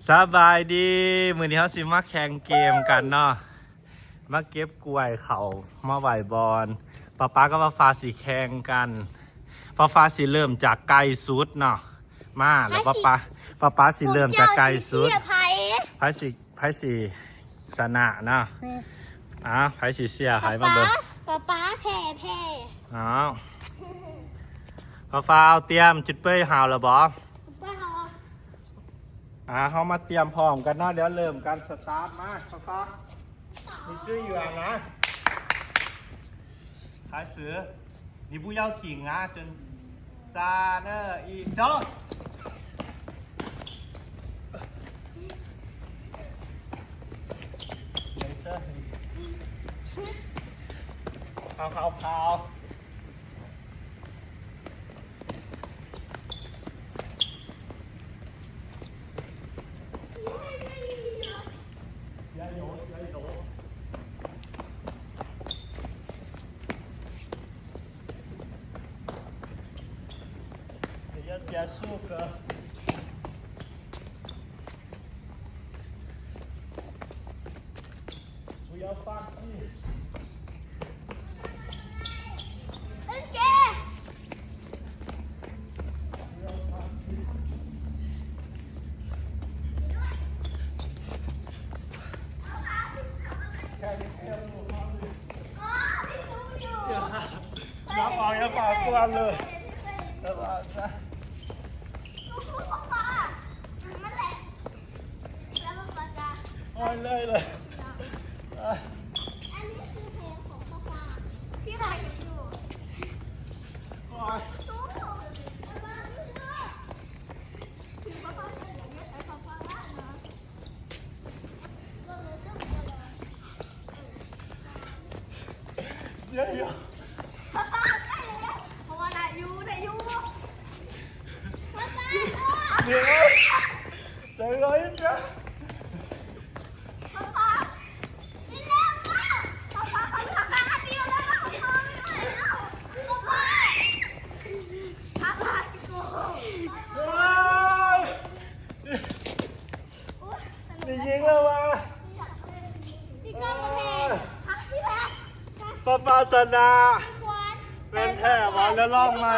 ສະບາຍດີ ມື້ນີ້ເຮົາຊິມາແຂ່ງເກມກັນເນາະ ມາເກັບກ້ວຍເຂົ້າມາໄວ້ບ່ອນ. ປ້າປ້າກັບຟ້າຟ້າຊິແຂ່ງກັນ ຟ້າຟ້າຊິເລີ່ມຈາກໄກສຸດເນາະ. ມາ ແລ້ວປ້າປ້າ ປ້າປ້າຊິເລີ່ມຈາກໄກສຸດ. ໃຜຊິ ໃຜຊິຊະນະເນາະ. ອ້າວ ໃຜຊິເຊຍໃຜ ມາເບິ່ງ. ປ້າປ້າແພ້ ແພ້. ອ້າວ ຟ້າຟ້າ ຕຽມຈຸດເປີດຫາວແລ້ວບໍ່? ອ່າ ເຮົາມາຕຽມພ້ອມກັນເນາະ ດຽວເລີ່ມກັນ ສະຕາດມາ ຟ້າຟ້າ. ມີຊື່ຢູ່ອານະ ຂາຍເສືອ ມີຜູ້ເຍົາຂິງນະ ຈົນຊາເນີອີໂຈ ເອົາເຂົ້າເຂົ້າ. ຢ່າເອົາ ຢ່າເອົາ ກວນເລີຍ ລະວັງຊະ. ໂອ້ຍ ເລີຍ ເລີຍ. ເດີ ເພາະວ່າໄດ້ຢູ່ ໄດ້ຢູ່. ເດີ ໃຈຮ້ອຍຈ້ະ. ໄດ້ຍິງແລ້ວວ່າ ປ້າປ້າຊະນະ. ແມ່ນແທ້ບໍ່? ແລ້ວລອງໃໝ່.